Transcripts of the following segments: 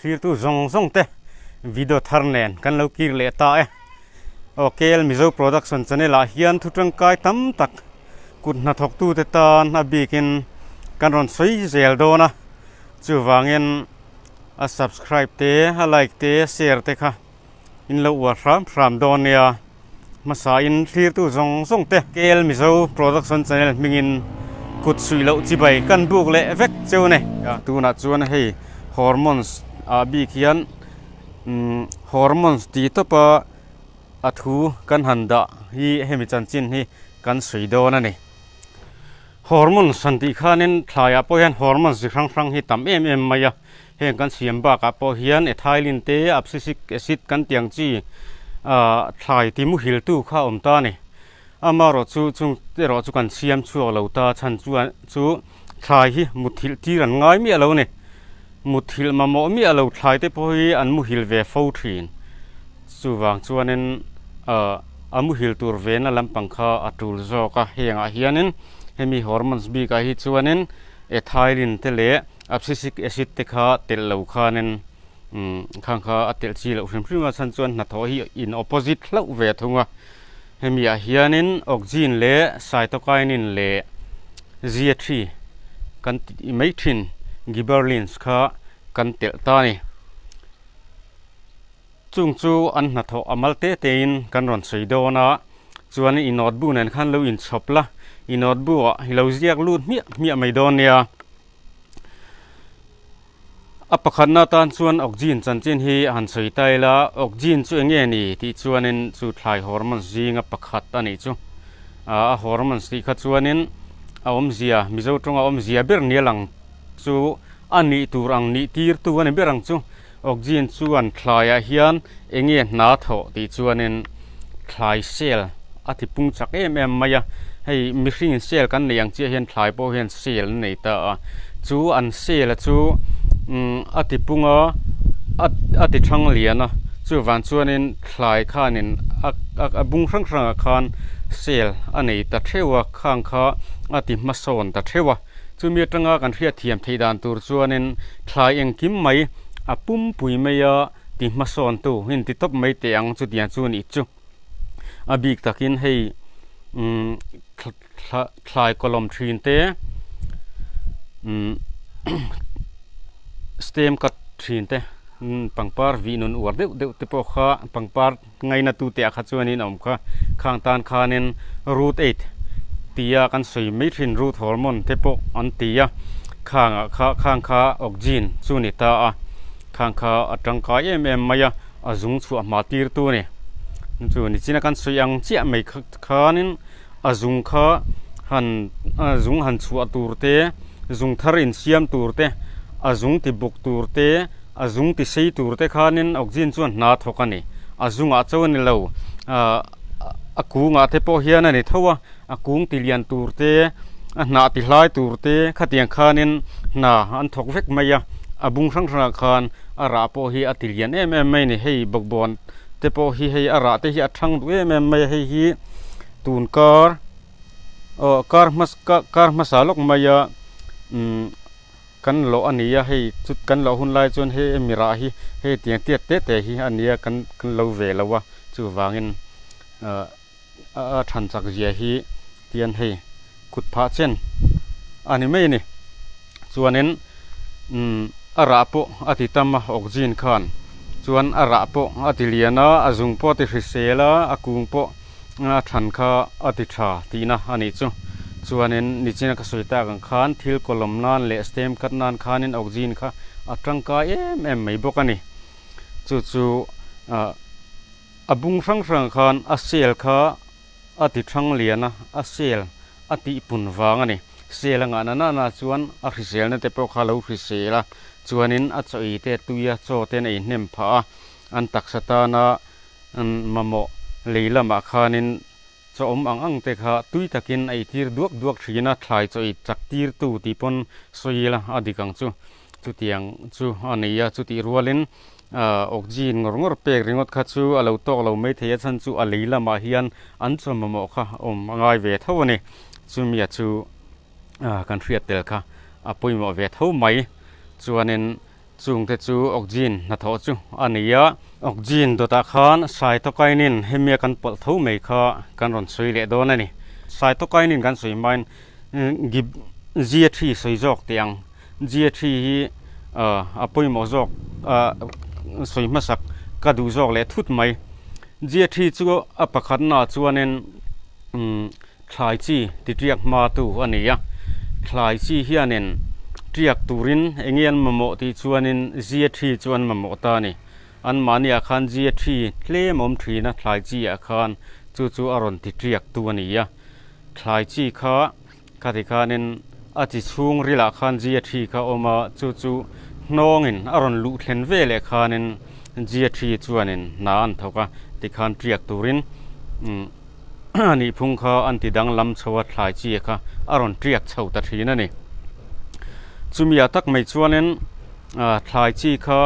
Thlirtu zawng zawng te video thar nen kan lo kir leh ta e. Aw KL Mizo Production channel ah hian thu tangkai tam tak kut hnathawktu te tan a bikin kan rawn sawi zel dawn a. Chuvangin a subscribe te, a like te, share te kha in lo uar hram hram dawn nia. Hmasa in thlirtu zawng zawng te KL Mizo Production Channel hmingin kut suih loh chibai kan buk leh vek cheu a ni. Tunah chuan hei hormones ah bik hian umm hormones tih tawpa a thu kan han dah hi hemi chanchin hi kan sawi dawn a ni. Hormones han tih khanin thlaiah pawh hian hormones chi hrang hrang hi tam em em mai a. Heng kan siam bakah pawh hian ethylene te, abscisic acid kan tih ang chi ah thlai ti muhil tu kha a awm ta a ni. Amaherawh chu chung erawh chu kan siam chhuak lo ta chhan chuan chu thlai hi muthilh tir an ngai miah lo a ni. Muthilh mamawh miah lo thlai te pawh hi an muhil ve fo thin. Chuvang chuanin ah a muhil tur vena lampang kha a tul zawk a. Hengah hianin hemi hormones bikah hi chuanin ethylene te leh Abscisic acid te kha telh lo khanin khang kha a telh chi loh hrim hrim a chhan chuan hnathawh hi in opposite hlauh ve thung a. Hemi ah hianin auxin leh cytokinin leh Zia-three kan tih mai thin gibberellins kha kan telh ta a ni. Chung chu an hnathawh a mal te tein kan rawn sawi dawn a, chuan i notebook nen khan lo inchhawp la, i notebook ah i lo ziak lut hmiah hmiah mai dawn nia. A pakhatna atan chuan auxin chanchin hi a han sawi ta ila, auxin chu eng nge ni tih chuanin chu thlai hormones zinga pakhat a nih chu. A hormones tih kha chuanin a awmzia, Mizo tawnga awmzia ber nia lang chu a nih tur ang nih tirtu a ni ber ang chu. Auxin chuan thlaiah hian eng nge hna thawh tih chuanin thlai cell a ti pung chak em em mai a, hei mihringin cell kan neih ang chiah hian thlai pawh hian cell an nei ta a, chu an cell a chu a ti pung a, a ti thang lian a, chuvang chuanin thlai khanin a a bung hrang hrangah khan cell a nei ta theuh a, khang kha a ti hmasawn ta theuh a. Chumi atanga kan hriatthiam theih dan tur chuanin thlai engkim mai a pumpui mai a ti hmasawntu in ti tawp mai teh ang chutiang chu nih chu. A bik takin hei umm thlai kawlawm thin te umm stem cut thin te pangpar vih nun uar deuh deuh te pawh kha pangpar ngaina tu te ah kha chuanin a awm kha. Khang tan khanin root aid tia kan sawi mai thin root hormone te pawh an ti a, khangah kha khang kha auxin chu ni ta a, khang kha a tangkai em em mai a, a zung chhuah hma tir tu a ni. Chu nichina kan sawi ang chiah mai khanin a zung kha han a zung han chhuah tur te, zung thar insiam tur te, a zung ti buk tur te, A zung ti sei tur te khanin auxin chuan hna thawk a ni. A zungah chaw a ni lo, ah a kungah te pawh hian a ni tho a, a kung ti lian tur te, a hnah ti hlai tur te khatiang khanin hna an thawk vek mai a, a bung hrang hrangah khan a rah pawh hi a ti lian em em mai a ni. Hei bawkbawn te pawh hi hei a rah te hi a thang duh em em mai a, hei hi tun kar aw kar hmasa kar hmasa lawk mai a umm. Kan lawh a ni a, hei chu kan lawh hun lai chuan hei emi rah hi hei tiang tiat te te hi a nia kan kan lo ve lo a, chuvangin ah a than chak zia hi tian hei kut phah chen a ni mai a ni. Chuanin umm a rah pawh a ti tam a auxin khan chuan a rah pawh a ti lian a, a zung pawh a ti hrisel a, a kung pawh a than kha a ti tha tihna a nih chu. Chuanin nichina ka sawi tak ang khan thil kawlawm nan leh stem cut nan khanin auxin kha a tangkai em em mai bawk a ni. Chu chu ah a bung hrang hrang khan a cell kha a ti thang lian a, a cell a tih pun vang a ni. Cell a ngah na na na chuan a hriselna te pawh kha a lo hrisel a, chuanin a chaw ei te tuia chaw ten a inhnem phah a, an taksa tana Mamawh lei lamah khanin chaw awm ang ang te kha tui takin a eitir duak duak thin a, thlai chaw ei chak tirtu tih pawn sawi ila a dik ang chu. Chutiang chu a nei a, chutih rualin auxin ngawr ngawr pek ringawt kha chu a lo tawk lo mai thei a, chhan chu a lei lamah hian an chaw mamawh kha awm a ngai ve tho a ni. Chumia chu kan hriat tel kha a pawimawh ve tho mai. Chuanin. Chungte chu auxin hnathawh chu a ni a. Auxin dawtah khan cytokinin hemia kan pawlh tho mai kha kan rawn sawi leh dawn a ni. Cytokinin kan sawi hmain gib zia thi sawi zawk teh ang. Zia thi hi a pawimawh zawk sawi hmasak ka duh zawk leh thut mai. Zia thi chu a pakhatnaah chuanin Thlai chi ti tiak hma tu a ni a, thlai chi hianin tiak turin eng nge an mamawh tih chuanin zia thi chu an mamawh ta a ni. Anmahniah khan zia thi tlem awm thin a thlai chi ah khan chu chu a rawn ti tiak tu a ni a. Thlai chi kha khati khanin a chi chhung rilah khan zia thi kha a awm a, chu chu hnawngin a rawn luh thlen veleh khanin zia thi chuanin hna an thawk a, tikhan tiak turin umm. A nih phung kha an ti danglam chho a, thlai chi kha a rawn tiak chho ta thin a ni. Chumi ah tak mai chuanin thlai chi kha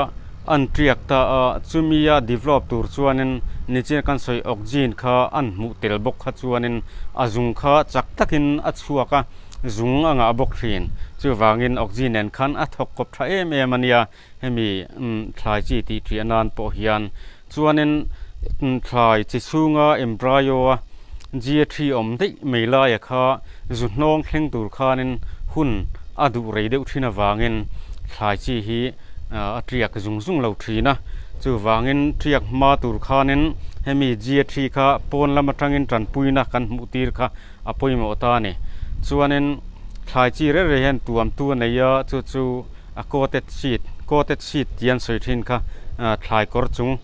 an tiak ta a, chumi a develop tur chuanin nichin kan sawi auxin kha an hmuh tel bawk kha chuanin a zung kha chak takin a chhuak a, zung a ngah bawk thin. Chuvangin auxin nen khan a thawk kawp tha em em a nia. Hemi thlai chi tih ṭiah nan pawh hian chuanin thlai chi chhunga embryo a gia thi awm daih mai laia kha zu hnawng thleng tur khanin hun a duh rei deuh thin avangin thlai chi hi a ṭiak zung zung lo ṭhin a. Chuvangin ṭiak hma tur khanin hemi gia thi kha pawn lam aṭangin ṭanpuina kan hmuh tir kha a pawimawh ta a ni. Chuanin thlai chi reng reng hian tuamtu a nei a, chu chu. A coated sheet coated sheet tih an sawi thin kha thlai kawr chung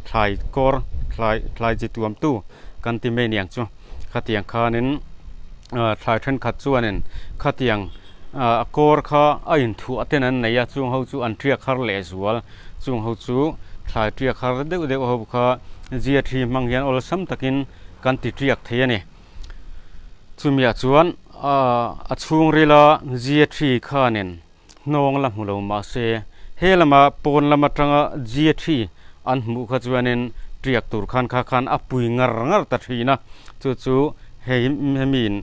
thlai kawr thlai thlai chi tuam tu kan ti mai aniang chu khatiang khanin thlai thenkhat chuanin khatiang a kawr kha a inthuah ten an nei a chung ho chu an tiak har leh zual chung ho chu thlai tiak har deuh deuh ho kha zia thi hmang hian awlsam takin kan ti tiak thei a ni. Chumiah chuan a chhungrila zia thi khanin hnawng la hmu lo mah se he lama pawn lam atanga zia thi an hmuh kha chuanin tiak tur khan kha khan a pui ngar ngar ta thin a, chu chu hei hemiin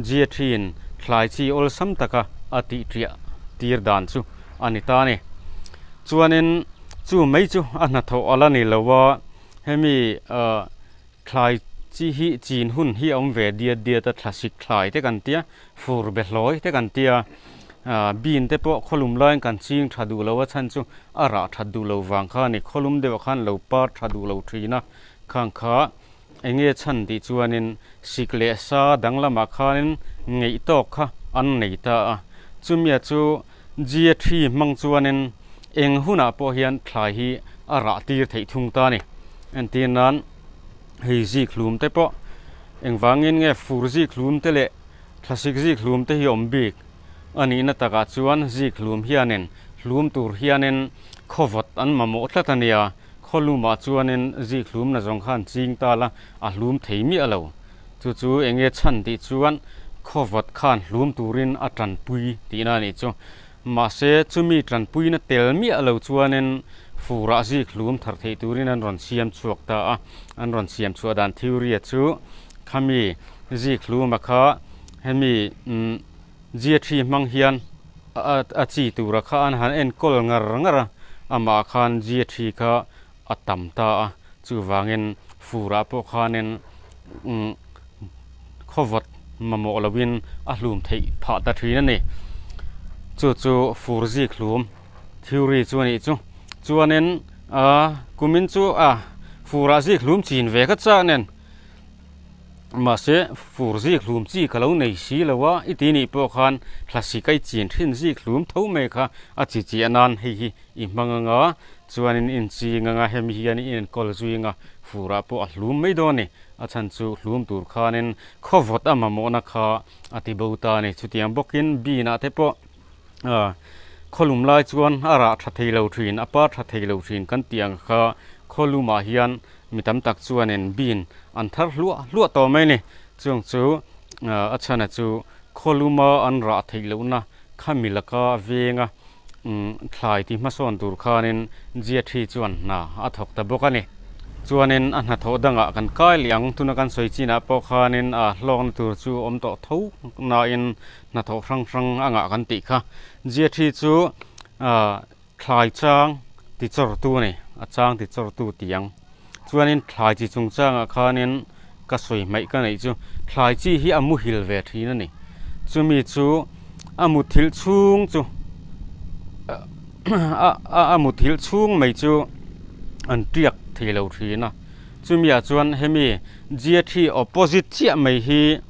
zia thiin thlai chi awlsam taka a tih tiah tir dan chu a ni ta a ni. Chuanin chu mai chu a hnathawh a la ni lo a, hemi ah. Thlai chi hi chin hun hi a awm ve diat diat a, thlasik thlai te kan tia, fur be hlawi te kan tia, bean te pawh khawlum laiin kan ching tha duh lo a chhan chu a rah that duh lo vang kha a ni, khawlum deuhah khan lo par tha duh lo thin a, khang kha eng nge chhan tih chuanin sik leh sa dang lamah khanin ngeih tawk kha an nei ta a, chumia chu Gia thi hmang chuanin eng hunah pawh hian thlai hi a rah tir theih thung ta a ni. Entir nan hei zik hlum te pawh engvangin nge fur zik hlum te leh thlasik zik hlum te hi awm bik a nihna takah chuan zik hlum hianin hlum tur hianin khawvawt an mamawh tlat a nia, khawlumah chuanin zik hlum na zawng khan ching ta la a hlum thei miah lo. Chu chu eng nge chhan tih chuan khawvawt khan hlum turin a tanpui tihna a nih chu. Mahse chumi tanpuina tel miah lo chuanin furah zik hlum thar theih turin an rawn siam chhuak ta a. An rawn siam chhuah dan theory a chu khami zik hluma kha hemi zia thi hmang hian a chi tura kha an han enkawl ngar ngar a, amah khan zia thi kha a tam ta a, chuvangin furah pawh khanin umm khawvawt mamawh loin a hlum theih phah ta thin a ni. Chu chu fur zik hlum theory chu a nih chu. Chuanin aa kumin chu a furah zik hlum chin ve kha chak nen mahse fur zik hlum chi ka lo nei si lo a, i ti nih pawh khan thlasik a i chin thin zik hlum tho mai kha a chi chiah nan hei hi i hmang anga chuanin inching anga hemi hian i enkawl zui anga furah pawh a hlum mai dawn a ni. A chhan chu hlum tur khanin khawvawt a mamawhna kha a ti bo ta a ni. Chutiang bawkin bean ah te pawh ah khawlum lai chuan a rah tha thei lo thin, a par tha thei lo thin kan tih ang kha khawlumah hian mi tam tak chuanin bean an thar hluah hluah tawh mai a ni. Chung chu a chhana chu khawluma an rah theih lohna khami laka venga Thlai ti hmasawn tur khanin Jiathi chuan hna a thawk ta bawk a ni. Chuanin a hnathawh dangah kan kai leh ang. Tuna kan sawi chinah pawh khanin a hlawkna tur chu awm tawh tho nain hnathawh hrang hrang a ngah kan tih kha. Jiathi chu Thlai chang ti chawrtu a ni, a chang ti chawrtu tih ang. Chuanin thlai chi chungchangah khanin ka sawi hmaih ka neih chu thlai chi hi a muhil ve thin a ni. Chumi chu a muthilh chhung chu a muthilh chhung mai chu an tiak thei lo thin a. Chumi ah chuan hemi G opposite chiah mai hi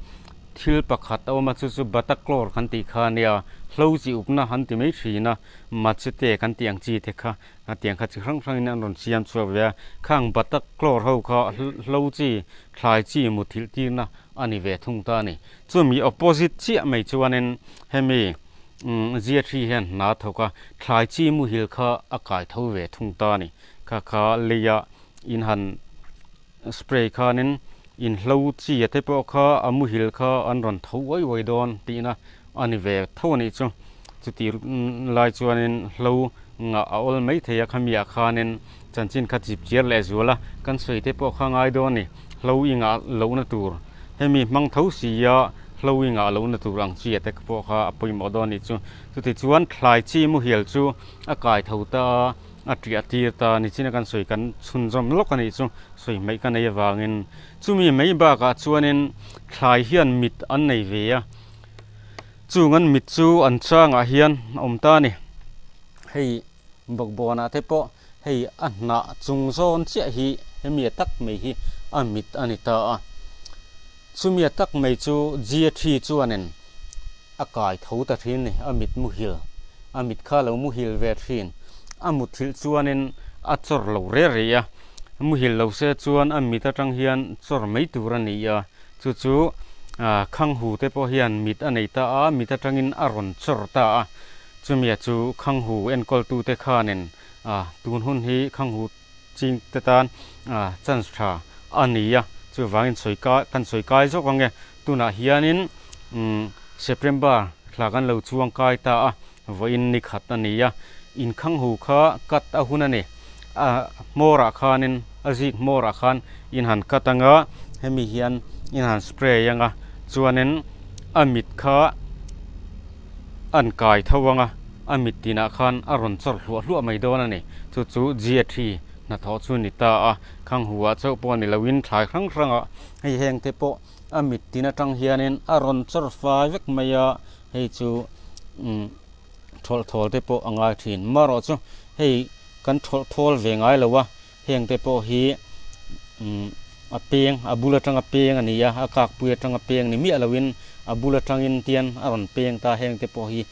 thil pakhat a awm a chu chu Bataclor kan tih kha a nia, hlo chi upna an ti mai thin a, machete kan tih ang chi te kha a tiang kha chi hrang hrangin an rawn siam chhuak ve a, khang Bataclor ho kha hlo chi, thlai chi muthilh tirna a ni ve thung ta a ni. Chumi opposite chiah mai chuanin hemi zia thi hian hna thawk a, thlai chi muhil kha a kai tho ve thung ta a ni. Kha kha leia in han spray khanin in hlo chi a te pawh kha a muhil kha an rawn tho uai uai dawn tihna a ni ve tho a nih chu. Chuti lai chuanin hlo ngah a awl mai thei a khami ah khanin chanchin kha chip chiar leh zual a, kan sawi te pawh kha ngai dawn a ni. Hlo i ngah lohna tur hemi hmang tho si a hlo i ngah lohna tur ang chi a te pawh kha a pawimawh dawn a nih chu. Chuti chuan thlai chi muhil chu a kai tho ta a. A ṭiah tir ta nichina kan sawi kan chhunzawm lawk a nih chu sawi hmaih ka nei avangin chumi mai bakah chuanin thlai hian mit an nei ve a, chung an mit chu an changah hian a awm ta a ni. Hei bawkbawnah te pawh hei a hnah chung zawn chiah hi hemi a tak mai hi a mit a ni ta a, chumi a tak mai chu G a thi chuanin a kai tho ta thin ni, a mit muhil, a mit kha lo muhil ve thin, a muthilh chuanin a chawr lo re re a, muhil lo se chuan a mit atang hian chawr mai tur a ni a, chu chu Khanghu te pawh hian mit a nei ta a, mit atangin a rawn chawr ta a, chumia chu Khanghu enkawltute khanin tun hun hi Khanghu ching te tan chance tha a ni a, chuvangin sawi kai kan sawi kai zawk ang e, tunah hianin September thla kan lo chuang kai ta a, vawiin ni khat a ni a, inkhang hu kha cut a hun a ni, a hmawrah khanin a zik hmawrah khan in han cut ang a, hemi hian in han spray ang a, chuanin a mit kha an kai tho ang a, a mit tinah khan a rawn chawr hluah hluah mai dawn a ni. Chu chu G-a thi hnathawh chu ni ta a, khang huah chauh pawh ni loin thlai hrang hrangah hei heng te pawh a mit tin atang hianin a rawn chawr fai vek mai a, hei chu umm thawlh thawl te pawh a ngai thin. Marawh chu hei kan thawlh thawl ve ngai lo a, Heng te pawh hi a peng, a bul atanga peng a ni a, a kakpui atanga peng ni miah loin a bul atangin tian a rawn peng ta, heng te pawh hi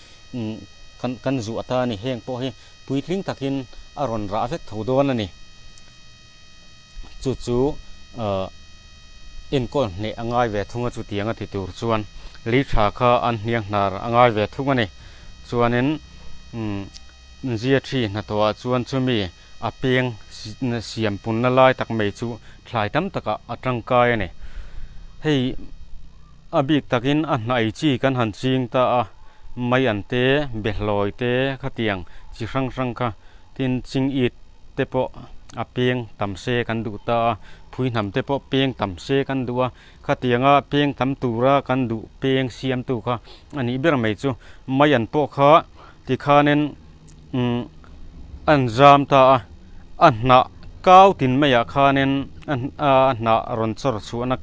kan kan zuah ta a ni, heng pawh hi puitling takin a rawn rah vek tho dawn a ni. Chu chu enkawl hneh a ngai ve thung a, chutiang a ti tur chuan lei tha kha an hniang hnar a ngai ve thung a ni. Chuanin Zia thi hnathawhah chuan chumi a peng siam punna lai tak mai chu thlai tam takah a tangkai a ni. Hei a bik takin a hnaih chi kan han ching ta a, mai an te, behlawi te khatiang chi hrang hrang kha tin ching it te pawh a peng tam se kan duh ta a, phuihnam te pawh peng tam se kan duh a, khatianga peng tam tura kan duh peng siamtu kha a nih ber mai chu. Mai an pawh kha tikhanin umm an zam ta a, a hnah kau tin maiah khanin a hnah rawn chawr chhuahna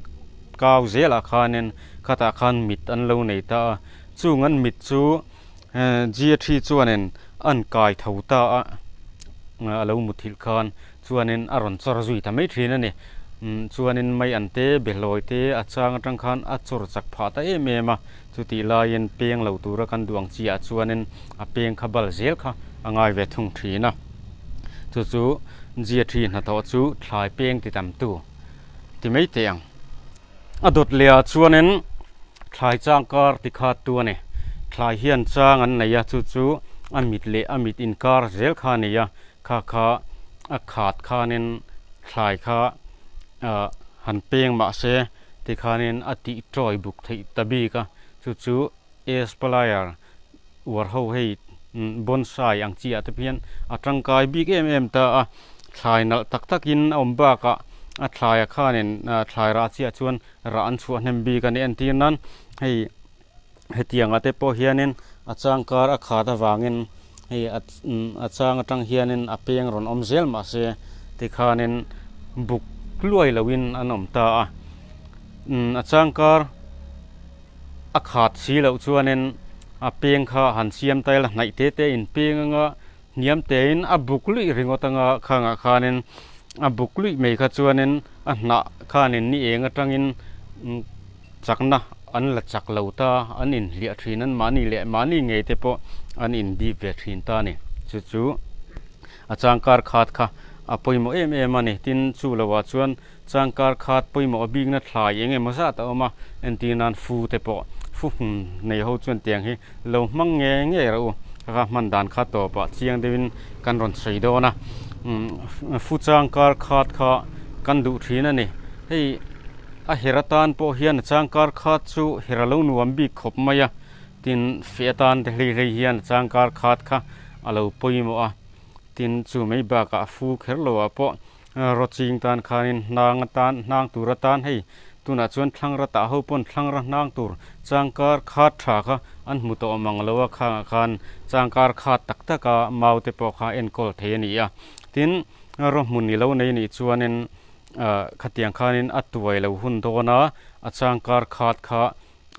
kau zelah khanin khatah khan mit an lo nei ta a, chung an mit chu G a thi chuanin an kai tho ta a, a lo muthilh khan chuanin a rawn chawr zui ta mai thin a ni. Chuanin mai an te behlawi te a chang atang khan a chawr chak phah ta em em a. Chutih laiin peng lo tura kan duh ang chiah chuanin a peng kha bal zel kha a ngai ve thung thin a. Chu chu G thi hnathawh chu thlai peng ti tam tu ti mai teh ang. A dawt leh ah chuanin thlai chang kar ti khat tu a ni. Thlai hian chang an nei a, chu chu a mit leh a mit inkar zel kha a ni a, kha kha a khat khanin thlai kha ah han peng mah se Tikhanin a tih tawi buk theih ta bik a, chu chu Aspalier uar ho hei bonsai ang chi ah te hian a tangkai bik em em ta a, thlai nalh tak takin a awm bakah a thlai ah khanin thlai rah chiah chuan rah an chhuah hnem bik a ni entir nan hei hetiang ah te pawh hianin a changkar a khat avangin. Hei a chang atang hianin a peng rawn awm zel mahse tikhanin buk luai loin an awm ta a. A changkar a khat si loh chuanin a peng kha han siam ta ila hnaih te te in peng anga hniam tein a buk luih ringawt anga khangah khanin a buk luih mai kha chuanin a hnah khanin ni eng atangin chakna an la chak lo ta an inhliah thin an mahni leh mahni ngei te pawh an indip ve thin ta a ni. Chu chu a changkar khat kha a pawimawh em em a ni. Tin, chu lohah chuan changkar khat pawimawh bikna thlai eng emaw zat a awm a, entir nan fu te pawh fu hmun nei ho chuan tiang hi lo hmang nge nge rawh u. Ka kha hman dan kha tawpah chiang deuhin kan rawn sawi dawn a, fu changkar khat kha kan duh thin a ni. Hei a her atan pawh hian a changkar khat chu her a lo nuam bik khawp mai a, tin feh atan te hlei hlei hian a changkar khat kha a lo pawimawh a, tin chu mai bakah a fu kher lo ah pawh Rawching tan khanin hnang atan hnang tur atan hei tunah chuan thlangra tah ho pawn thlangra hnang tur changkar khat tha kha an hmu tawh mang lo a khangah khan changkar khat tak tak a mau te pawh kha enkawl thei a ni a tin raw hmun i lo nei nih chuanin ah khatiang khanin a tuai lo hun dawn a a changkar khat kha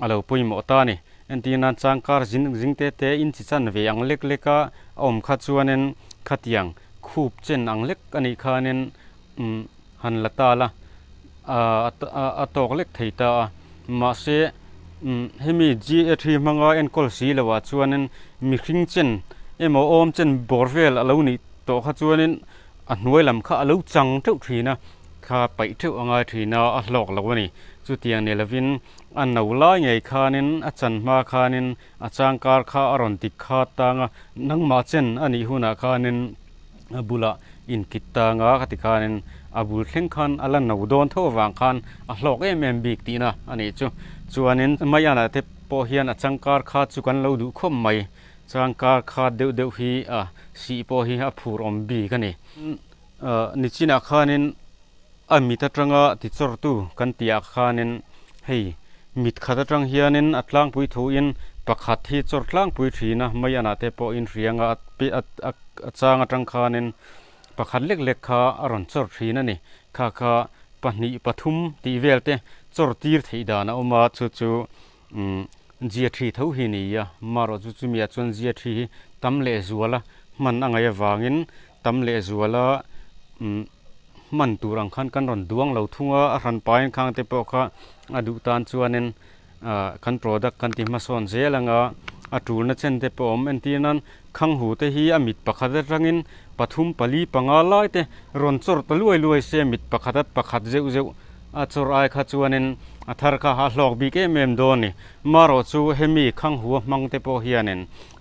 a lo pawimawh ta a ni entir nan changkar zin zing te te in chi chan ve ang lek lek a a awm kha chuanin khatiang khup chen ang lek a nih khanin umm han la ta la ah a tawk lek thei ta a mahse umm hemi G a thi hmanga enkawl si loh ah chuanin mihring chen emaw awm chen bawr vel a lo nih tawh kha chuanin a hnuai lam kha a lo chang teuh thin a kha paih teuh a ngai thin a a hlawk lo a ni chutiang ni lovin A no lai ngei khanin a chan hma khanin a changkar kha a rawn dik khat tang a, nangmah chen a nih hunah khanin a bulah inkit tang a khati khanin a bul thleng khan a la no dawn tho avang khan a hlawk em em bik tihna a nih chu. Chuanin Maianah te pawh hian a changkar kha chu kan lo duh khawp mai, changkar khat deuh deuh hi a sih pawh hi a phur awm bik a ni. Nichinah khanin A mit atanga tichawrtu kan tih ah khanin hei mit khat atang hianin a tlangpui thuin pakhat hi chawr tlangpui thin a, mai anah te pawh inhriang a a chang atang khanin pakhat lek lek kha a rawn chawr thin a ni. Kha kha pahnih pathum tih vel te chawr tir theih dan a awm a, chu chu umm zia thi tho hi ni a, marawh chu chumi ah chuan zia thi hi tam leh zuala hman a ngaih avangin tam leh zuala umm hman tur ang khan kan rawn duang lo thung a, a hran pain khang te pawh kha a duh tan chuanin ah kan product kan ti hmasawn zel ang a, a tulna chen te pawh a awm entir nan khang hu te hi a mit pakhat atangin pathum pali panga lai te rawn chawr ta luai luai se mit pakhat a pakhat zeuh zeuh a chawr ai kha chuanin a thar kha a hlawk bik em em dawn a ni. Marawh chu hemi khang hu a hmang te pawh hianin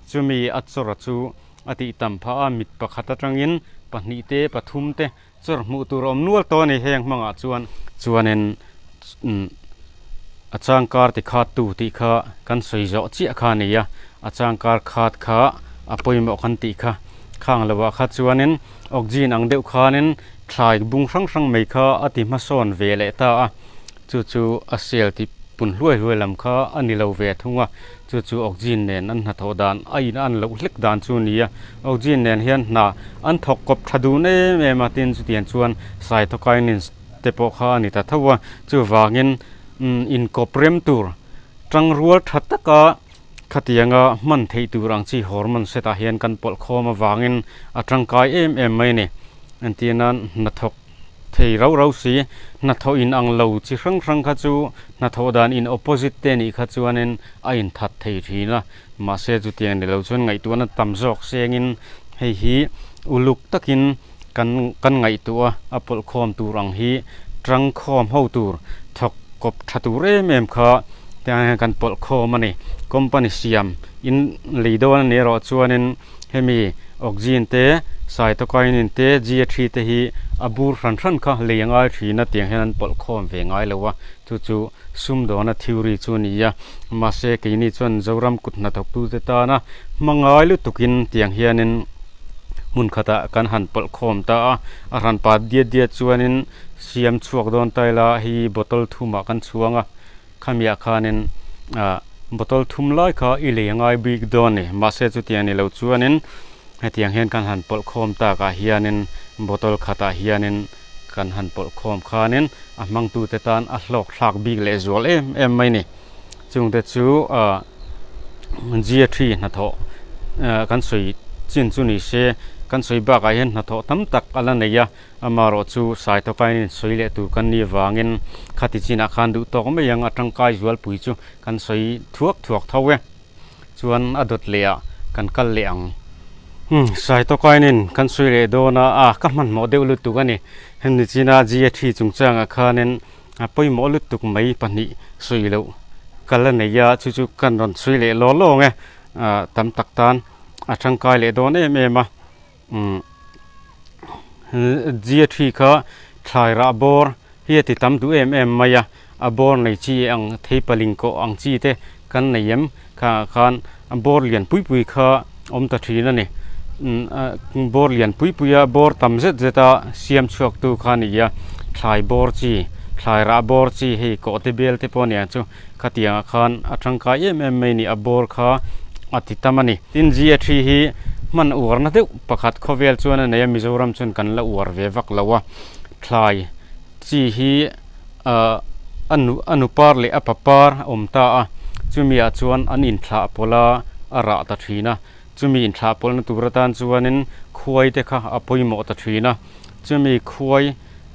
chumi a chawr chu a tih tam phah a, mit pakhat atangin pahnih te pathum te chawr hmuh tur a awm nual tawh a ni heng hmangah chuan. Chuanin a changkar ti khat tu tih kha kan sawi zawh chiah kha a ni a, a changkar khat kha a pawimawh kan tih kha khang lovah kha chuanin oxygen ang deuh khanin thlai bung hrang hrang mai kha a ti hmasawn ve leh ta a, chu chu a sel ti pun hluai hluai lam kha a ni lo ve thung a. Chu chu oxygen nen an hnathawh dan a in an loh hlek dan chu a ni a, oxygen nen hian hna an thawk kawp tha dun em em a, tin chutiang chuan cytokinins te pawh kha a ni ta tho a, chuvangin inkawp rem tur tangrual tha taka khatianga hman theih tur ang chi hormone set ah hian kan pawlh khawm avangin a tangkai em em mai a ni, entir nan hnathawk. Thei rau rau si, hnathawh in ang lo chi hrang hrang kha chu hnathawh dan in opposite te nih kha chuanin a inthat thei thin a, mahse chutiang ni lo chuan ngaihtuahna tam zawk sengin hei hi uluk takin kan kan ngaihtuah a, a pawlhkhawm tur ang hi tangkhawm ho tur thawk kawp tha tur em em kha tiang hian kan pawlhkhawm a ni. Company siam in lei dawn a nih erawh chuanin Hemi oxygen te, cytokinin te, G-a-thi te hi a bur hran hran kha lei a ngai thin a tiang hian an pawlh khawm ve ngai lo a, chu chu sumdawna theory chu a ni a. Mahse keini chuan Zoram kut hnathawktute tana hma ngai lutukin tiang hianin hmun khatah kan han pawlh khawm ta a, a hran pa diat diat chuanin siam chhuak dawn ta ila hei bottle thumah kan chhuang a. Khamiah khanin ah bottle thum lai kha i lei a ngai bik dawn a ni. Mahse chutiang ni lo chuanin. Hetiang hian kan han pawlh khawm takah hianin bottle khatah hianin kan han pawlh khawm khanin a hmangtute tan a hlawk thlak bik leh zual em em mai a ni. Chungte chu ah G three hnathawh ah kan sawi chin chu ni se kan sawi bakah hian hnathawh tam tak a la nei a amaherawh chu sai tawkain insawi leh tur kan nih avangin khati chinah khan duh tawk mai ang a tangkai zualpui chu kan sawi thuak thuak tho e. Chuan a dawt leh ah kan kal leh ang. Umm Saitawkain in kan sawi leh dawn a, ah ka hmanhmawh deuh lutuk a ni. Hemi china GAT chungchangah khanin a pawimawh lutuk mai pahnih sawi loh kal a nei a, chu chu kan rawn sawi leh law law ang e. Ah tam tak tan a tangkai leh dawn em em a. Umm GAT kha thlai rah bawr hi a ti tam duh em em mai a, a bawr nei chi ang thei paling kawh ang chi te kan nei em kha khan a bawr lian pui pui kha awm ta thin a ni bawr lian pui pui a bawr tam zet zet a siam chhuak tu kha a ni a thlai bawr chi thlai rah bawr chi hei kawh te bel te pawh a ni ang chu khatiang ah khan a tangkai em em mai a ni a bawr kha a ti tam a ni tin G a thi hi hman uarna deuh pakhat khawvel chuan a nei a Mizoram chuan kan la uar ve vak lo a. Thlai chi hi ah a nu a nu par leh a pa par a awm ta a chumi ah chuan an inthlah pawlh a a rah ta thin a chumi inthlah pawlhna tur atan chuanin khuai te kha a pawimawh ta thin a chumi khuai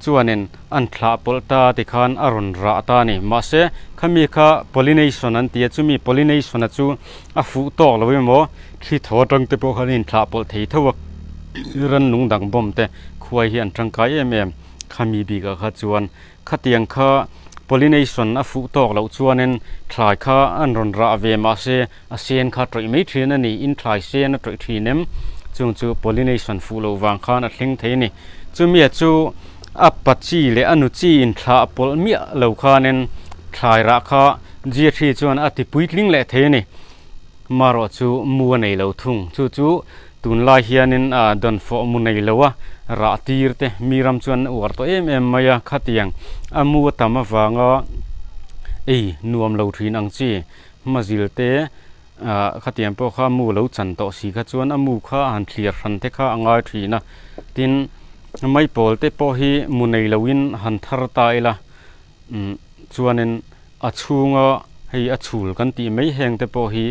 chuanin an thlah pawlh ta tikhan a rawn rah ta a ni mahse khami kha pollination an ti a chumi pollination a chu a fuh tawk lo emaw thli thaw atang te pawh khan a inthlah pawlh thei tho a rannung dang bawm te. Khuai hi an tangkai em em. Khami bikah kha chuan khatiang kha pollination a fuh tawk loh chuanin thlai kha an rawn rah ve mahse a sen kha tawih mai thin a ni. In thlai sen a tawih thin em? Chung chu pollination fuh loh vang khan a thleng thei a ni. Chumia chu a pa chi leh a nu chi in thlah pawlh miah lo khanin thlai rah kha G3 chuan a ti puitling leh thei a ni. Marawh chu mu a nei lo thung. Chu chu Tunlai hianin dawnfawh mu nei lo a, rah tir te mi ram chuan an uar tawh em em mai a, khatiang a mu a tam avanga ei nuam lo thin ang chi hmazil te ah khatiang pawh kha mu lo chan tawh si kha chuan a mu kha a han thliar hran te kha a ngai thin a, tin maipawl te pawh hi mu nei loin han thar ta ila umm chuanin a chhunga hei a chhul kan tih mai heng te pawh hi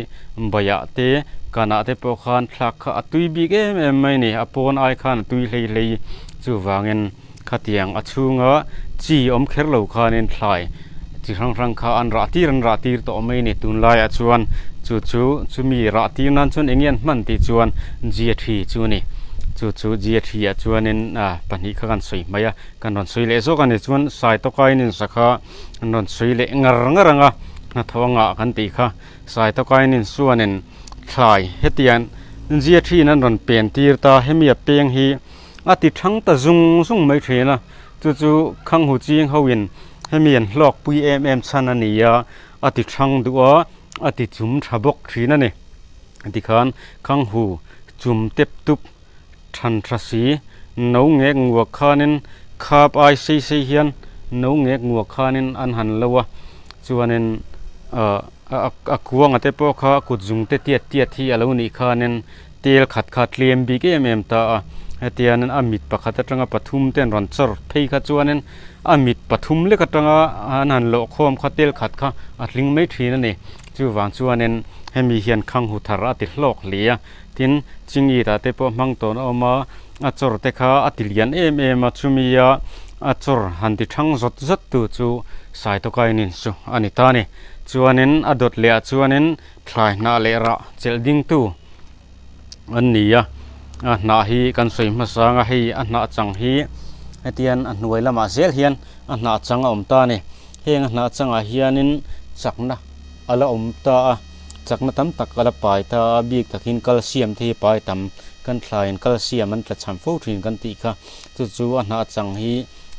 baiah te kanah te pawh khan thlak kha a tui bik em em mai a ni a pawn ai khan a tui hlei hlei chuvangin khatiang a chhunga chi awm kher lo khanin thlai chi hrang hrang kha an rah tir an rah tir tawh mai a ni tunlaiah chuan chu chu chumi rah tir nan chuan eng nge an hman tih chuan G a thi chu a ni chu chu G a thi ah chuanin ah pahnih kha kan sawi hmai a. Kan rawn sawi leh zawk a ni chuan sai tawkain in sakha an rawn sawi leh ngar ngar ang a hnathawh anga kan tih kha sai tawkain in chuanin thlai hetiang zia thin an rawn pen tir ta hemi a peng hi a ti thang ta zung zung mai thin a chu chu khang hu ching ho in hemi an hlawk pui em em chhan a ni a a ti thang duh a a ti chum tha bawk thin a ni tikhan khang hu chum tep tup. Than tha si, no ngek nguak khanin khap ai sei sei hian no ngek nguak khanin an han lo a, chuanin ah a kuanga te pawh kha kut zung te tiat tiat hi a lo nih khanin tel khat kha tlem bik em em ta a, hetianin a mit pakhat atanga pathum te an rawn chawr phei kha chuanin a mit pathum lek atanga an han lawh khawm kha tel khat kha a tling mai thin a ni, chuvang chuanin hemi hian khang hu thar a ti hlawk hle a. Tin, Chingit ah te pawh hmang tawn a awm a, a chawr te kha a ti lian em em a, chumi a a chawr han ti thang zawt zawt tu chu Saitawkainin chu a ni ta a ni. Chuanin a dawt leh ah chuanin thlai hnah leh rah chelh ding tu an ni a, a hnah hi kan sawi hmasa ang a, hei a hnah chang hi hetian a hnuai lamah zel hian a hnah chang a awm ta a ni. Heng a hnah changah hianin chakna a la awm ta a. Chakna tam tak a la pai ta a, bik takin calcium te hi pai tam kan thlaiin calcium an tla cham fo thin kan tih kha chu chu a hnah chang hi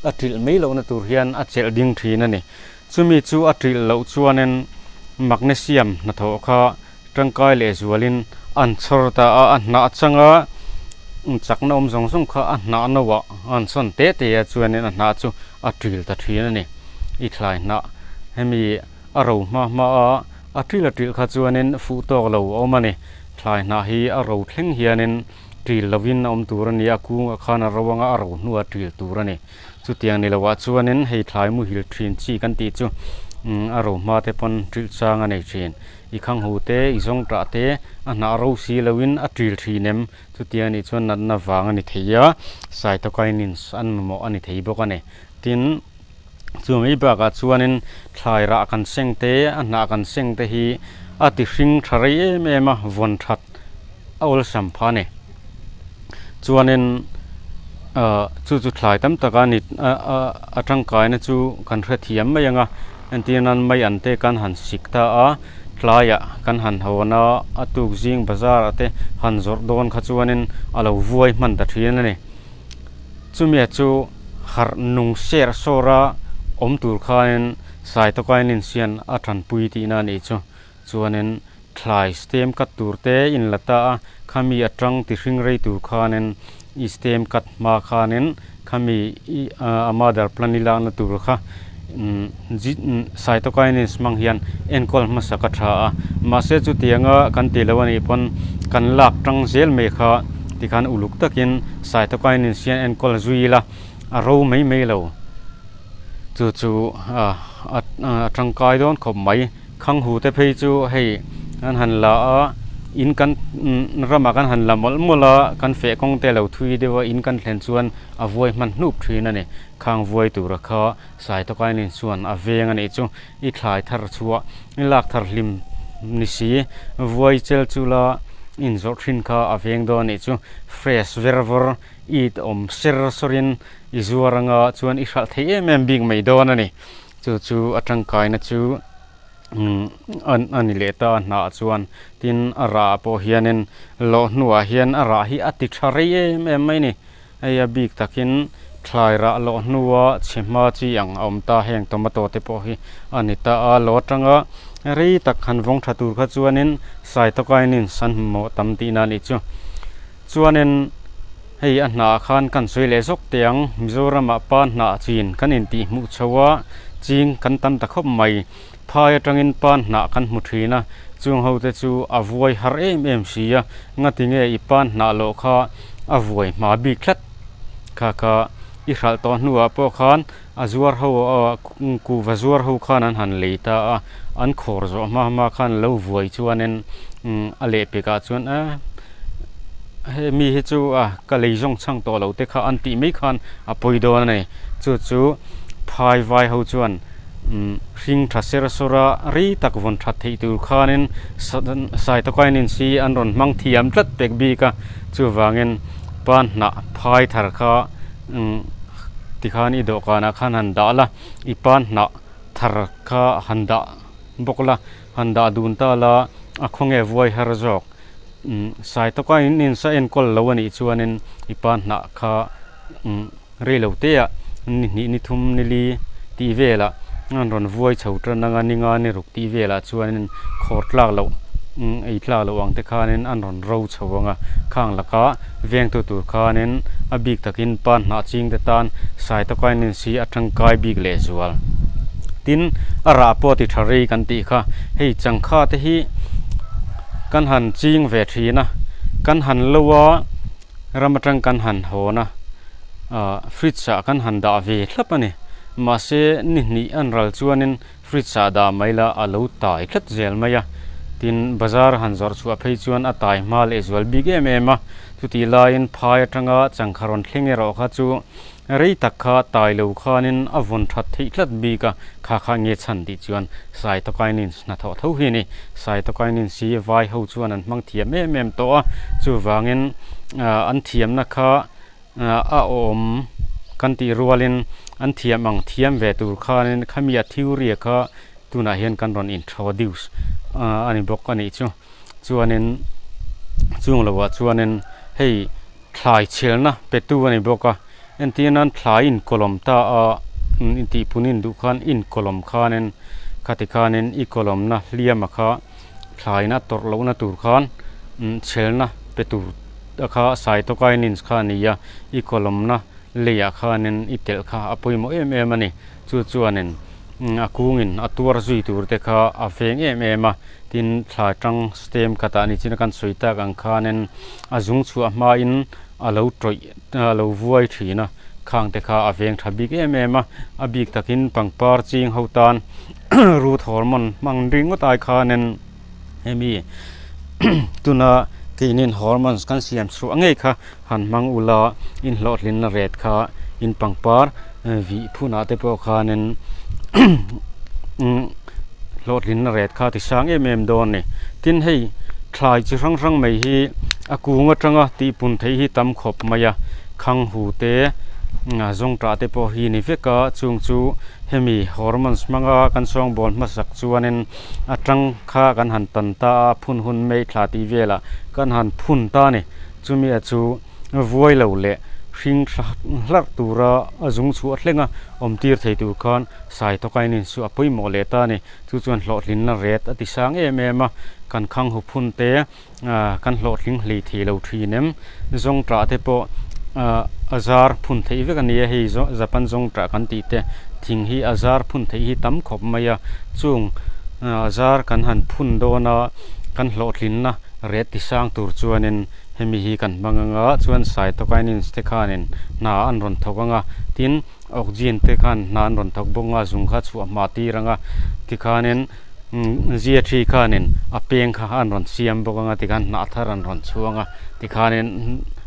a trilh mai lohna tur hian a chelh ding thin a ni. Chumi chu a trilh loh chuanin magnesium hnathawh kha tangkai leh zualin an chhawr ta a, a hnah changa chakna awm zawng zawng kha a hnah no ah an sawn te te a chuanin a hnah chu a trilh ta thin a ni. I thlai hnah hemi A ro hma hma a, a trilh a trilh kha chuanin fuh tawk lo a awm a ni. Thlai hnah hi a ro thleng hianin Ṭil lovin a awm tur a ni a, kungah khan a ro anga a ro hnuah ṭil tur a ni. Chutiang ni loah chuanin hei thlai muhil ṭhin chi kan tih chu a ro hma te pawn ṭilh chang a nei ṭhin. I khanghu te, i zawng ṭah te a hnah ro si loin a ṭil ṭhin em? Chutiang anih chuan natna vang a ni thei a, cytokinins an mamawh a ni thei bawk a ni. Tin, chu mai bakah chuanin thlai rah kan seng te, a hnah kan seng te hi a ti hring tha rei em em a, vawn that a awlsam phah a ni. Chuanin ah chu chu thlai tam taka ni a tangkaina chu kan hrethiam mai ang a, entir nan mai an te kan han sik ta a, tlaiah kan han hawn a, a tuk zing bazar ah te han zawrh dawn kha chuanin a lo vuai hman ta thin a ni. Chumia chu harh nung ser sawra awm tur khanin Cytokinins hian a tanpui tihna a nih chu. Chuanin thlai stem cut tur te in la ta a, khami atang ti hring rei tur khanin i stem cut hma khanin khami i a mother plant i lakna tur kha cytokinins hmang hian enkawl hmasa ka tha a. Mahse chutianga kan tih loh anih pawn kan lak tang zel mai kha tikhan uluk takin cytokinins hian enkawl zui ila a ro mai mai lo. Chu chu a tangkai dawn khawp mai. Khanghu te phei chu hei an han la a, in kan ramah kan han la mawlh mawlh a, kan feh kawng te lo thui deuh a, in kan thlen chuan a vuai hman hnup thin a ni. Khang vuai tura kha Saitawkainin chuan a veng a nih chu i thlai thar chhuah i lak thar hlim ni si, vuai chel chu la inzawrh thin kha a veng dawn a nih chu. Fresh ver vawr it awm ser sawrin i zuar anga chuan i hralh thei em em bik mai dawn a ni. Chu chu a tangkaina chu a ni leh ta a hnah chuan tin a rah pawh hianin lawh hnuah hian a rah hi a ti tha rei em em mai a ni. Hei a bik takin thlai rah lawh hnua chhe hma chi ang a awm ta heng tomato te pawh hi a ni ta a lo atanga rei tak han vawng tha tur kha chuanin cytokinins an hmuh tam tihna a nih chu. Chuanin hei a hnah khan kan sawi leh zawk teh ang, Mizoramah pa hnah chin kan intih hmuh chho a, ching kan tam ta khawp mai. Phai atangin pa hnah kan hmu thin a, chung ho te chu a vuai har em em si a, ngati nge i pa hnah loh kha a vuai hma bik tlat. Kha kha i hralh tawh hnuah pawh khan a zuar ho kuhva zuar ho khan an han lei ta a, an khawr zawh hma hma khan lo vuai chuanin a lehpekah chuan a he mi hi chu a ka lei zawng chhang tawh lo te kha an tih mai khan a pawi dawn a ni. Chu chu phai vai ho chuan hring tha ser sawr a rei tak vawn that theih tur khanin cytokinins hi an rawn hmang thiam tlat pek bik a, chuvangin pan hnah phai thar kha. Tikhan i dawhkanah khan han dah la, i pan hnah thar kha han dah bawk la, han dah dun ta la, a khawnge vuai har zawk. Sai tawka in insa enkawl lo a nih chuanin i pan hnah kha rei lo te ah ni hnih ni thum ni li tih velah an rawn vuai chho tan anga ni nga ni ruk tih velah chuanin khawr tlak loh ei tlak loh ang te khanin an rawn ro chho ang a, khang laka vengtu tur khanin a bik takin pa hnah ching te tan cytokinins hi a tangkai bik leh zual. Tin, a rah pawh ti tha rei kan tih kha hei changkha te hi kan han ching ve thin a, kan han lo a ram atang kan han hawn a, ah fridge ah kan han dah ve thlap a ni. Mahse ni hnih an ral chuanin Fridge ah dah mai la a lo tai tlat zel mai a, tin bazar han zawrh chhuah phei chuan a tai hma leh zual bik em em a, chutih laiin phai atanga changkha rawn thleng erawh kha chu rei tak kha tai lo khanin a vawn that theih tlat bik a, kha kha nge chhan tih chuan cytokinins hnathawh tho hi a ni. Cytokinins hi vai ho chuan an hmang thiam em em tawh a, chuvangin an thiamna kha a awm kan tih rualin an thiam ang thiam ve tur khanin khami a theory a kha tunah hian kan rawn introduce a ni bawk a nih chu. Chuanin chung lovah chuanin hei thlai chhelna pe tu a ni bawk a, entir nan thlai inkawlawm ta a intihpun induh khan inkawlawm khanin khati khanin i kawlawmna hliama kha thlaina tawrh lohna tur khan chhelna pe tur. A kha cytokinins kha a ni a, i kawlawmna leiah khanin i telh kha a pawimawh em em a ni. Chu chuanin a kungin a tuar zui tur te kha a veng em em a, Tin, thlai tang stem khatah ni chin a kan sawi tak ang khanin a zung chhuah hmain a lo tawih a lo vuai thin a, khang te kha a veng tha bik em em a, a bik takin pangpar ching ho tan root hormone hmang ringawt ai khanin hemi tuna keinin hormones kan siam chhuah ngei kha han hmang ula inhlawhhlinna ret kha in pangpar vih phunah te pawh khanin hlawhhlinna ret kha ti sang em em dawn a ni. Tin hei thlai chi hrang hrang mai hi a kung atanga tihpun theih hi tam khawp mai a, khang hu te zawngtah te pawh hi ni vek a, chung chu hemi hormones hmanga kan sawngbawl hmasak chuanin a tang kha kan han tan ta a, phun hun mai thla tih velah kan han phun ta a ni. Chumi a chu vuai lo leh hring hlarh tura a zung chhuah thleng a awm tir thei tur khan sai tawkain insuah a pawimawh leh ta a ni. Chu chuan hlawhtlinna ret a ti sang em em a, kan khang hu phun te kan hlawhtling hlei thei lo thin em. Zawngtah te pawh a zar phun theih vek a ni a, hei Japan zawngtah kan tih te thing hi a zar phun theih hi tam khawp mai a, chung a zar kan han phun dawn a kan hlawhtlinna Ret ti sang tur chuanin hemi hi kan hmang anga chuan cytokinins te khanin hna an rawn thawk anga tin auxin te khan hna an rawn thawk bawk anga zung kha chhuah hma tir anga tikhanin zia thi khanin a peng kha an rawn siam bawk anga tikhan hnah thar an rawn chhuang a tikhanin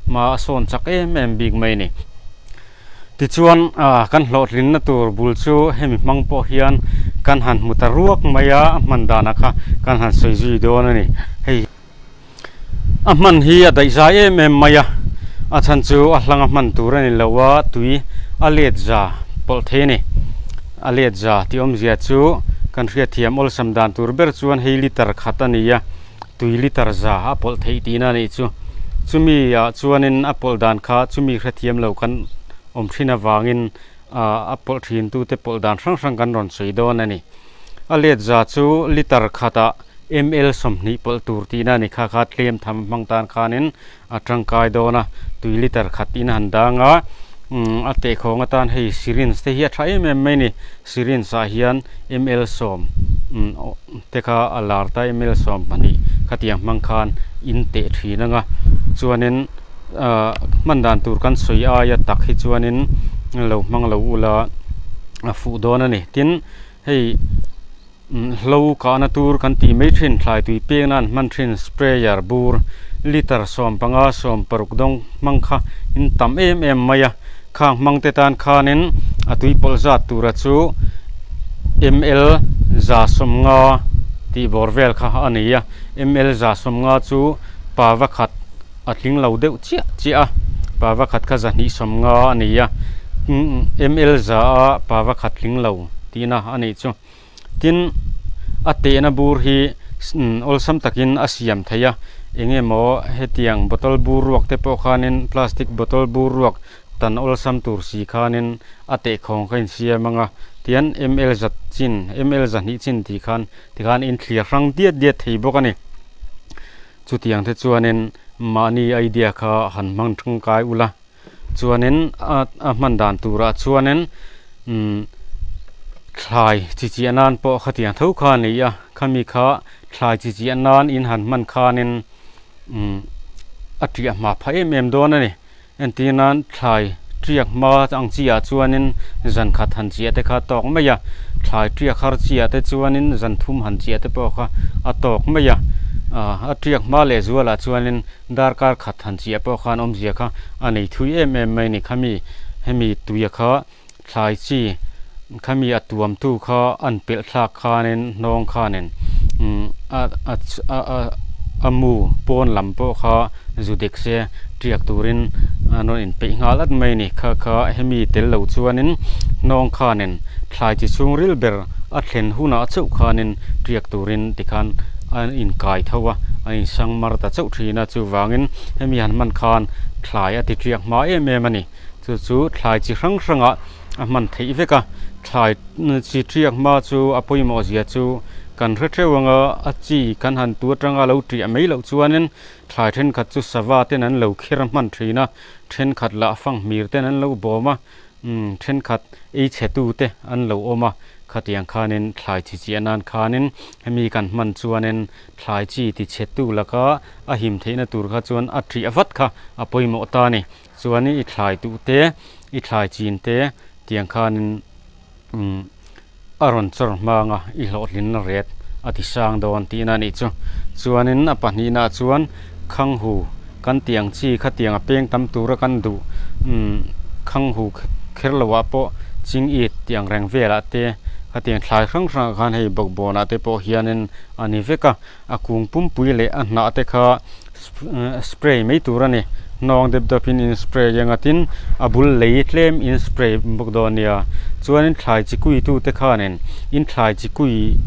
hma a sawn chak em em bik mai a ni. Tichuan kan hlawhtlinna tur bul chu hemi hmang pawh hian kan han hmu ta ruak mai a, a hman danah kha kan han sawi zui dawn a ni. Hei a hman hi a daih zai em em mai a, a chhan chu a hlang a hman tur a ni lo a, tui a let za pawlh thei a ni. A let za tih awmzia chu kan hriatthiam awlsam dan tur ber chuan hei liter khat a ni a. Tui liter za a pawlh theih tihna a nih chu. Chumi ah chuanin a pawlh dan kha chumi hrethiam lo kan awm thin avangin a pawlh thin tute pawlh dan hrang hrang kan rawn sawi dawn a ni. A let za chu liter khatah ml 20 pawlh tur tihna a ni kha kha tlem tham hmang tan khanin a tangkai dawn a, tui liter khat in a han dang a, a tehkhawng atan hei syringe te hi a tha em em mai a ni, syringe ah hian ml 10 te kha a lar ta ml 12 khatiang hmang khan in teh thin ang a, chuanin ahh hman dan tur kan sawi aia tak hi chuanin lo hmang lo ula a fuh dawn a ni, tin hei. Hlo kahna tur kan tih mai thin, thlai tui peng nan hman thin sprayer bur liter 15 16 dawng hmang kha in tam em em mai a, khang hmang te tan khanin a tui pawlh zat tura chu ml 150 tih bawr vel kha a ni a, ml 150 chu pava khat a tling lo deuh chiah chiah a, pava khat kha 250 a ni a, ml 100 a pava khat tling lo tihna a nih chu. Tin, a tehna bur hi awlsam takin a siam theih a, eng emaw hetiang bottle bur ruak te pawh khanin plastic bottle bur ruak tan awlsam tur si khanin a tehkhawng kha insiam ang a, tian ml zat chin ml 200 chin tih khan tikhan in thlir hrang diat diat thei bawk a ni. Chutiang te chuanin mahni idea kha han hmang tangkai ula. Chuanin a hman dan turah chuanin umm thlai chi chiah nan pawh khatiang tho kha a ni a, khami kha thlai chi chiah nan in han hman khanin umm a tiah hma phah em em dawn a ni. Entir nan thlai tiak hma ang chi ah chuanin zan khat han chiah te kha a tawk mai a, thlai tiak har chi ah te chuanin zan thum han chiah te pawh kha a tawk mai a, a tiak hma leh zualah chuanin Darkar khat han chiah pawh khan awmzia kha a nei thui em em mai a ni. Khami hemi tuia kha thlai chi khami a tuamtu kha an pelh thlak khanin hnawng khanin a a a mu pawn lam pawh kha zu dek se tiak turin an rawn inpeih nghal at mai a ni. Kha kha hemi tel lo chuanin hnawng khanin thlai chi chhungril ber a thlen hunah chauh khanin tiak turin tikhan an inkai tho a, a insang mar ta chauh thin a, chuvangin hemi han hman khan thlai a ti tiak hma em em a ni. Chu chu thlai chi hrang hrangah a hman theih vek a, thlai chi tiak hma chu a pawimawh zia chu kan hre theuh ang a, a chi kan han tu atanga lo tiah mai loh chuanin thlai thenkhat chu sava ten an lo kher hman thin a, thenkhat lah fanghmir ten an lo bawm a, thenkhat ei chhe tu te an lo awm a. Khatiang khanin thlai chi chiah nan khanin hemi kan hman chuanin thlai chi ti chhe tu laka a him theihna tur kha chuan a ṭiah vat kha a pawimawh ta a ni. Chuanin i thlai duh te, i thlai chin te tiang khanin umm a rawn chawr hmang a, i hlawhtlinna ret a ti sang dawn tihna a nih chu. Chuanin a pahnihnaah chuan khanghu kan tih ang chi khatiang a peng tam tura kan duh umm khanghu kher loah pawh ching it tih ang reng velah te khatiang thlai hrang hrangah khan hei bawkbawnah te pawh hianin a ni vek a, a kung pumpui leh a hnah te kha spray mai tur a ni. Hnawng dep dep in in spray anga tin a bul lei tlem in spray bawk dawn nia chuanin thlai chi kui tu te khanin in thlai chi kui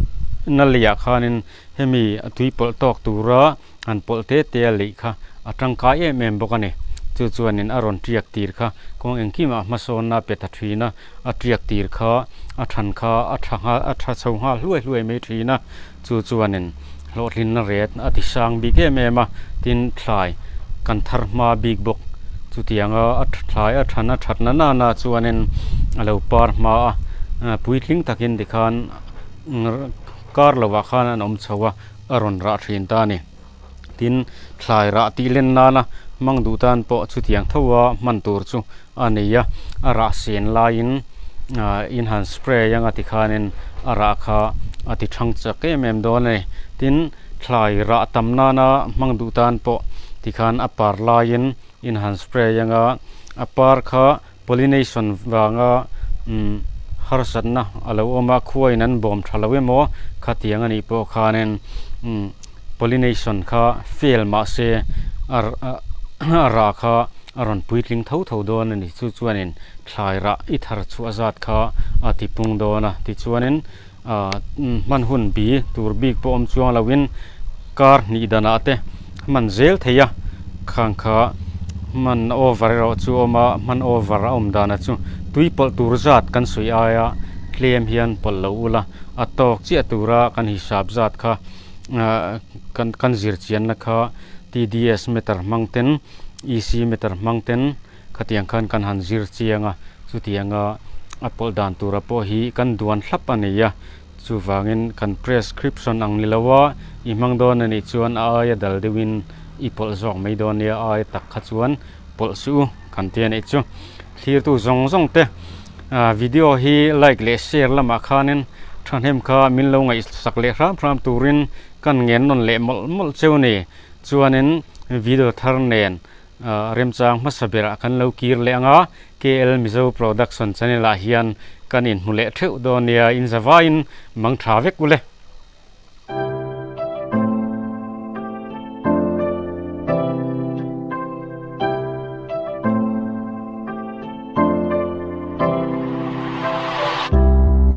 na leiah khanin hemi a tui pawlh tawk tura han pawlh te te a leih kha a tangkai em em bawk a ni. Chu chuanin a rawn tiak tir kha kawng engkimah hmasawnna a pe ta thin a, a tiak tir kha a than kha a tha nghal a tha chho nghal hluai hluai mai thin a. Chu chuanin hlawhtlinna ret a ti sang bik em em a, tin thlai kan thar hma bik bawk. Chutianga a thlai a than a that na nana chuanin a lo par hma a, puitling takin tikhan kar lovah khan an awm chho a, a rawn rah thin ta a ni. Tin, thlai rah tih len nana hmang duh tan pawh chutiang tho a hman tur chu a nei a, a rah sen laiin in han spray anga tikhanin a rah kha a ti thang chak em em dawn a ni. Tin, thlai rah tam nana hmang duh tan pawh tikhan a par laiin in han spray anga a par kha Pollination vanga harsatna a lo awm a, khuain an bawm tha lo emaw khatiang a nih pawh khanin pollination kha fail mah se a rah kha a rawn puitling tho tho dawn a ni. Chu chuanin thlai rah i thar chhuah zat kha a ti pung dawn a, tichuanin hman hun bi tur bik pawh awm chuang loin kar hnih danah te hman zel thei a khang kha hman over erawh chu a awm a hman over a awm danah chu tui pawlh tur zat kan sawi aia tlem hian pawlh lo ula a tawk chiah tura kan hisap zat kha ah kan kan zir chianna kha T D S meter hmang ten E C meter hmang ten. Khatiang khan kan han zir chiang a, chutianga a pawlh dan tura pawh hi kan duan thlap a ni a, chuvangin kan prescription ang ni lo a, i hmang dawn a nih chuan a aia dal deuhin i pawlh zawk mai dawn nia, a aia tak kha chuan pawlh suh u kan ti a nih chu. Thlirtu zawng zawng te video hi like leh share lamah khanin thahnem kha min lo ngaihsak leh hram hram turin kan ngen nawn leh mawlh mawlh cheu a ni. Chuanin video thar nen Remchang hmasa berah kan lo kir leh ang a, KL Mizo Production channel ah hian kan inhmu leh theuh dawn nia, in zavaiin mang tha vek u le.